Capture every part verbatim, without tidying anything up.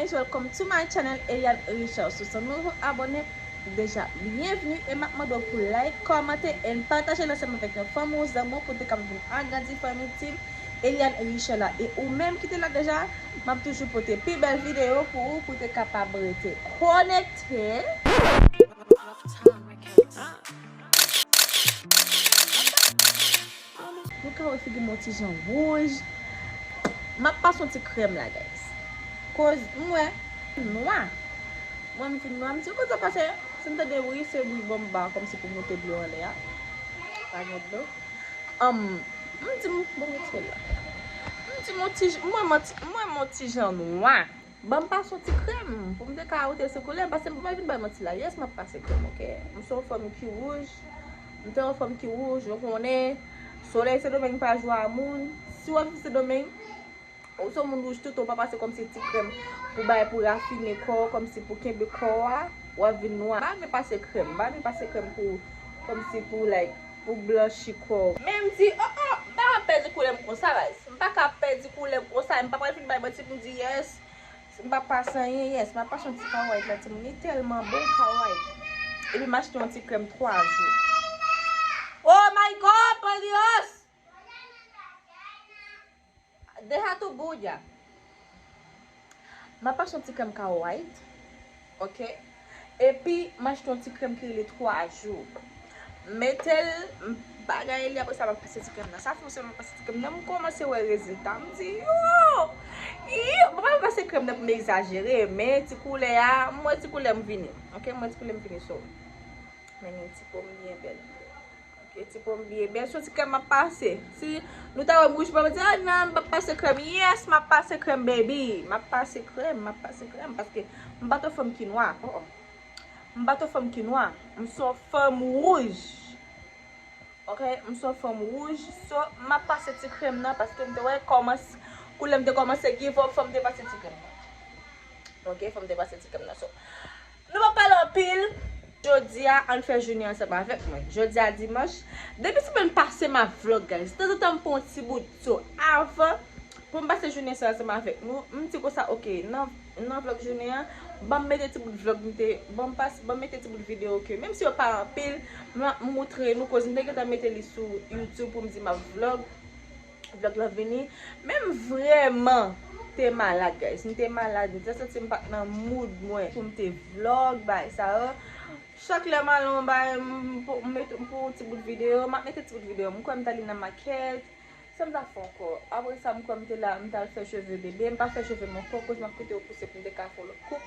Guys, welcome to my channel, Eliane Richard. Si w se yon nouvo abòne, deja byenvni e m ap mande w pou like, kòmante and pataje l ansanm avèk yon fanmi w, zanmi w pou te kapab vin agrandi fanmi Team Eliane Richard la. E ou menm ki te la deja, m ap toujou pote pi bèl videyo pou ou, pou te kapab rete konekte. Nou ka wè figi m yon ti jan wouj. M ap pase yon ti krèm la, guys. Koz m wè nwa. Mwen m fin nwa, m di, "Kote sa pase?" Si m tande wi, se wi bòm ba, kòmsi pou moute dlo anlè a. Pa gen dlo. Anm, m di m, bon, retire l la. M di m yon ti, m wè m yon ti, m wè m yon ti jan nwa. Ban m pase yon ti krèm pou m te ka wote sou koulè, paske m pa vin bay manti la. Yes, m ap pase krèm, oke? M se yon fanm ki wouj. M te yon fanm ki wouj, nou konnen. Solèy Sendomeng pa jwe a moun. Si w ap viv Sendomeng, ou se yon moun wouj tout, ou pa pase kòmsi ti krèm pou bay, pou rafine kò w, kòmsi pou kenbe kò w a, w ap vin nwa. M pa renmen pase krèm, m pa renmen pase krèm pou, kòmsi pou, like, pou blanchi kò w. Men m di, oh, oh, m pa ka pèdi koulè m konsa, guys. M pa ka pèdi koulè m konsa. M pa pral vin bay manti pou m di, yes, m pa pase anyen, yes, m ap pase yon ti Car White la, timoun, li tèlman bon, Car White. Epi m achte yon ti krèm twa jou. Oh my God, por Dios! Deja tu bulla. M ap achte yon ti krèm Car White, oke? Epi, m achte yon ti krèm ki rele twa jou. M mete l, m bagay li, apre sa, m ap pase ti krèm nan. Sa fè m sèlman pase ti krèm nan, m kòmanse wè rezilta. M di, yo! Yo! Mwen pa pase krèm nan pou m egzajere, men ti koulè a, m wè ti koulè m vini. Oke, m wè ti koulè m vini, so. Men gen ti po m byen bèl. Oke, ti po m byen bèl, se yon ti krèm m ap pase. Si nou ta wè m wouj, pa di, "Ah, nan, m p ap pase krèm." Yes, m ap pase krèm, baby. M ap pase krèm, m ap pase krèm, paske m pa t yon fanm ki nwa. Oh, oh. M pa t yon fanm ki nwa. M se yon fanm wouj. Oke, m se yon fanm wouj. So, m ap pase ti krèm nan paske m te wè kòmans, koulè m te kòmanse give up, fò m te pase ti krèm nan. Oke, fò m te pase ti krèm nan. So, nou p ap pale anpil. Jodi a, ann fè jounen ansanm avèk mwen. Jodi a dimanch. Depi semèn pase, m ap vlog, guys. Tanzantan, m pran yon ti bout. So, avan, pou m pase jounen sa ansanm avèk nou, m di konsa, oke, nan, nan vlog jounen an, ban m mete ti bout vlog m te, ban m pas, ban m mete ti bout videyo ke, menm si yo pa anpil, m ap moutre nou, koz m te gentan mete li sou YouTube pou m di m ap vlog. Vlog la vini. Men m vrèman te malad, guys. M te malad. M te santi m pa t nan mood mwen pou m te vlog, bagay sa yo. Chak lè m al nan yon bagay, m, m pou, m mete, m pou ti bout videyo, m ap mete ti bout videyo. M kwè m t ale nan makèt. Sa m ta fè ankò? Apre sa, m kwè m te la, m t al fè cheve bebe. M pa fè cheve m ankò, koz m ap kite yo pouse pou m te ka fè yon lòt koup.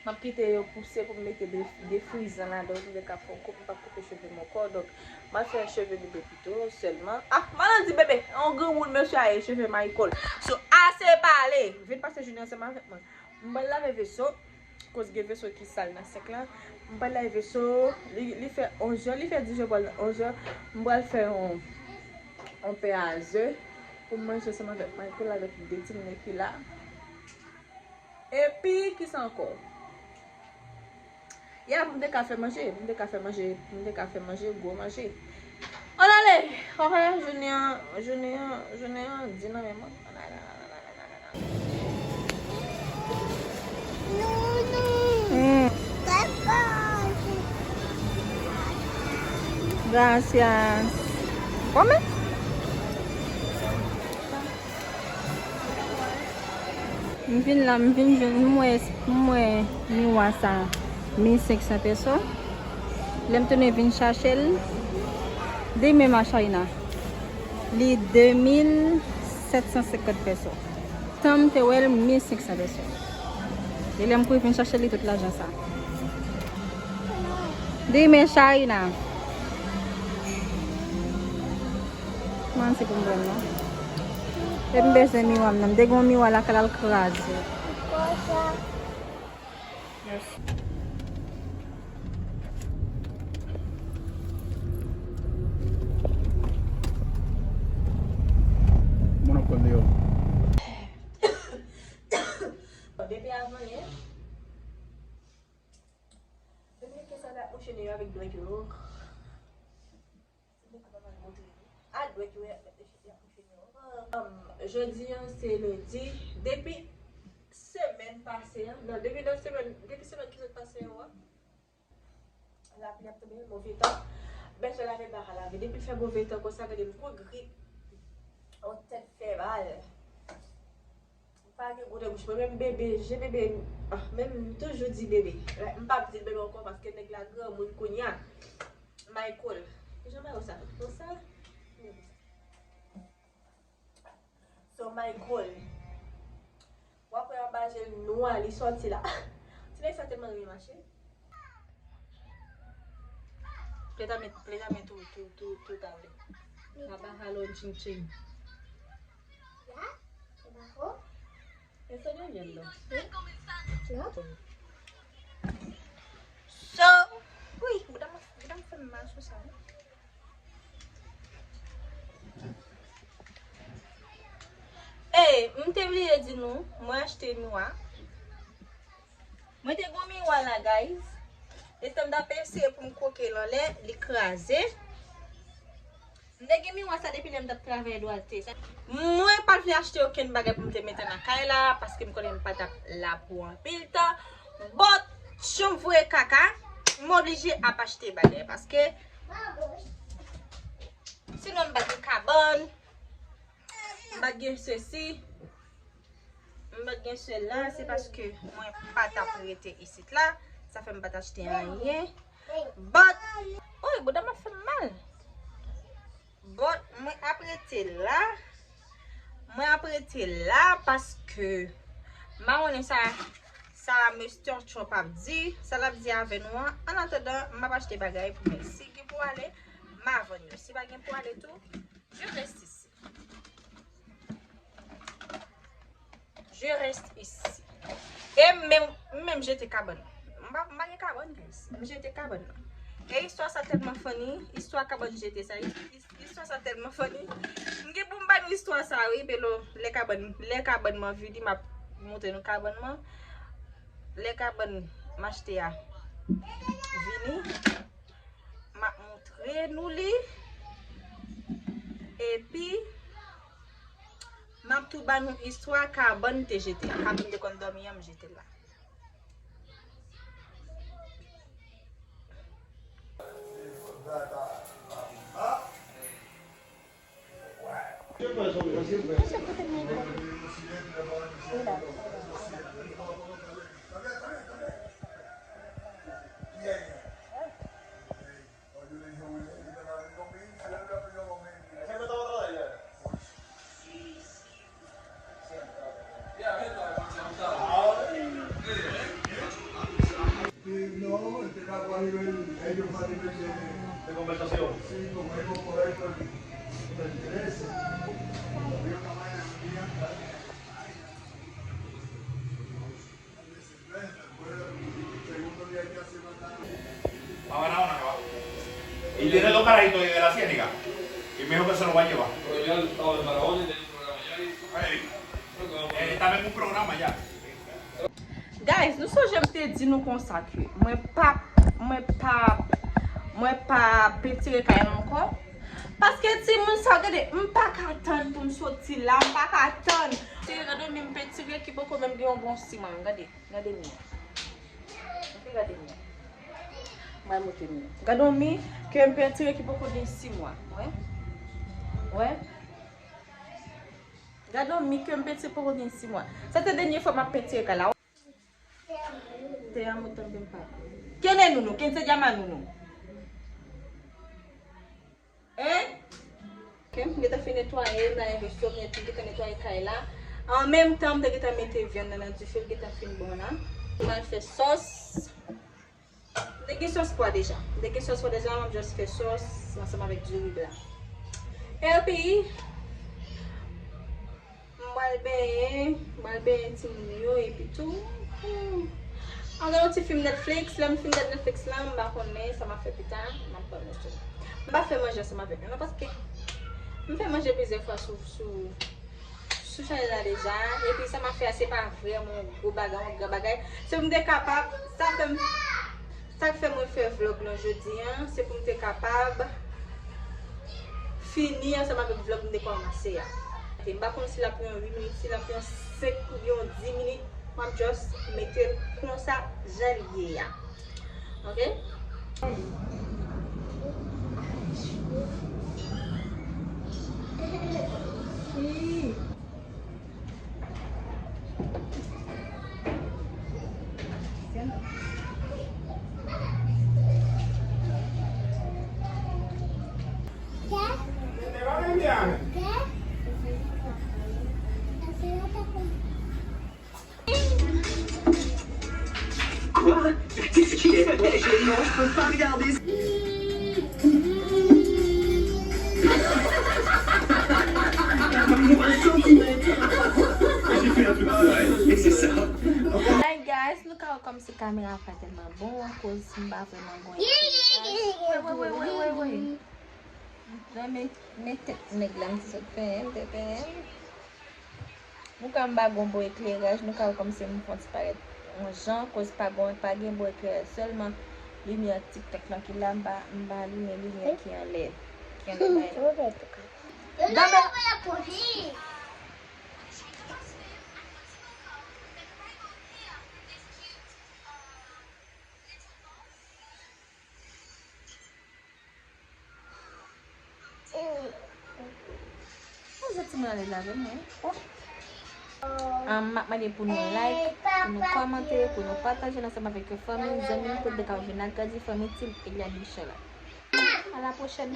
M ap kite yo pouse pou m mete de, defrizan ladan, pou m te ka fè yon koup, m p ap koupe cheve m ankò. Donk, m al fè cheve bebe pito sèlman. Ah, m al di bebe, yon granmoun mesye a ye, cheve Michael. So, ase pale. Vin pase jounen ansanm avèk mwen. M pral lave veso, koz gen veso ki sal nan senk lan. M pral lave veso, li, li fè onz è, li fè dis è, pral nan onz è. M pral fè yon, yon pè a ze pou m manje ansanm avèk Michael, avèk de timoun ki la. Epi, kisa ankò? Ya, pou m te ka fè manje, pou m te ka fè manje, pou m te ka fè manje, gwo manje. Ann ale! Anfè, jounen an, jounen an, jounen an di nan men mwen. Ann ale, ann ale, ann ale, ann ale, ann ale. Mm. Gracias. Come. M vin la, m vin jwenn, m wè, m wè miwa sa, mil senk san peso. Lè m tounen vin chache l, demen Machalina, li de mil sèt san senkant peso. Tan m te wè l, mil senk san peso. E lè m kouri vin chache li, tout lajan sa. Demen Charina. Mwen se pou m pran non. E m bezwen miwa m nan. M te gen yon miwa lakay la, l kraze. Yes. Mwen ankò deyò. Depi avan yè. Depi ke sa la mouche deyò avèk dwèt yo. A dwèt yo y ap mete chita pou fini. Jodi an se lendi. Depi semèn Non, depi nan semèn, depi semèn ki sot pase yo a, lapli ap tonbe, move tan. Bezwen lave, m pa ka lave. Depi l fè move tan konsa, gade m kou grip. On tèt fè mal. M pa gen gwo nan bouch mwen, menm bebe, je bebe, ah, menm m toujou di bebe. M p ap di l bebe ankò paske nèg la granmoun kounye a. Michael. Kijan m ba yo sa? Konsa? So Michael. W ap wè anba je l nwa, li sòti la. Ti nèg sa tèlman renmen mache. Pleta men, pleta men tou, tou, tou, tou ta vle. Papa halon ching ching. Ya? E sa gen mèl la. Ya? So, wi, bouda m, bouda m fè m mal sou sa, wi. Ey, m te bliye di nou, mwen achte miwa. Mwen te gon miwa la, guys. Etan m t ap eseye pou m kwoke l anlè, li kraze. M te gen miwa sa depi lè m t ap travay Duarte. Mwen pa t vle achte okenn bagay pou m te mete nan kay la, paske m konnen m pa t ap la pou anpil tan. But, jan m voye kaka, m oblije ap achte bagay, paske sinon m pa t gen kabann. M pa t gen sesi, m pa t gen sela, se paske mwen pa t ap rete isit la, sa fè m pa t achte anyen. But, oy, bouda m ap fè m mal. But, mwen ap rete la, mwen ap rete la paske m pa konnen sa, sa Mister Trump ap di, sa l ap di avè nou an. Annatandan, m ap achte bagay pou mwen. Si gen pou ale, m a vann yo. Si pa gen pou ale tou, je reste ici. Je reste ici. E m menm, m menm jete kabann. M pa, m pa gen kabann, guys. M jete kabann nan. E istwa sa tèlman funny. Istwa kabann jete sa. Is-, is-, istwa sa tèlman funny. M gen pou m ba nou istwa sa, wi, Belo. Lè kabann, lè kabann mwen vini, m ap montre nou kabann mwen. Lè kabann m achte a vini. M ap montre nou li. Epi, m ap tou ba nou istwa kabann te jete. Kabann te konn dòmi an, m jete l la. Y tiene dos carajitos de la Ciénega. Y me dijo que se lo va a llevar. Pero ya el estado de Barahona ya hay un programa ya. Ahí. Eh, está en un programa ya. Guys, nou sonje m te di nou konsa ke mwen pa, mwen pa, mwen pa pentire kay la ankò. Paske timoun sa, gade, m pa ka tann pou m soti la, m pa ka tann. Ti gade mi m pentire ki poko menm gen yon bon siman, gade. Gade mi an. Ok, gade mi an. Mwen montre mi an. Gade yon mi ke m pentire ki poko gen sis mwa. Wè? Wè? Gade yon mi ke m pentire poko gen sis mwa. Sa te dènye fwa m ap pentire kay la. Te amo tanbe m pa. Ken é Nuno? Ken se llama Nuno? Hein? Ok, m gentan fin netwaye, m nan envesti, m gentan netwaye kay la. An menm tan, m te gentan mete vyann nan nan dife, l gentan fin bon la. M al fè sòs. M te gen sòs pwa deja. M te gen sòs pwa deja, m ap just fè sòs ansanm avèk diri blan. Epi, m pral benyen, m pral benyen timoun yo, epi tou, hmm, m ap gade yon ti fim Netflix, lè m fin gade Netflix la, m pa konnen sa m ap fè pita, m ap pran manje. M pa fè manje ansanm avèk nou non, paske m fè manje plizyè fwa sou, sou, sou chanèl la deja, epi sa m ap fè a se pa vrèman yon gwo bagay, yon gran bagay. Se pou m te kapab, sa fè m, sa k fè mwen fè vlòg lan jodi an, se pou m te kapab fini ansanm avèk vlòg m te kòmanse a. E m pa konn si l ap pran yon uit minit, si l ap pran senk oubyen yon dis minit, m ap just Mete l konsa, jan l ye a. Ok? Quoi? Qu'est-ce qu'il fait? Non, je peux pas regarder ça. J'ai fait un truc fou, ouais. Et c'est ça. Hi guys, nou ka wè kòmsi kamera pa tèlman bon akoz m pa vrèman gon ekleraj. Wè, wè, wè, wè, wè, wè. Mwen men, men tèt nèg la, m te sot penyen, m te penyen. Nou ka m pa gon bon ekleraj, nou ka wè kòmsi m fè yon ti parèt yon jan, akoz pa gon, pa gen bon ekleraj, sèlman limyè TikTok lan ki la, m pa, m pa limen limyè ki anlè, ki anlè bay la. Gade! Mwen santi mwen alèz avè mwen. M ap mande pou nou like, pou nou kòmante, pou nou pataje l ansanm avèk yon fanmi, zanmi, pou nou ka vin agrandi fanmi Team Eliane Michela. A la pwochèn.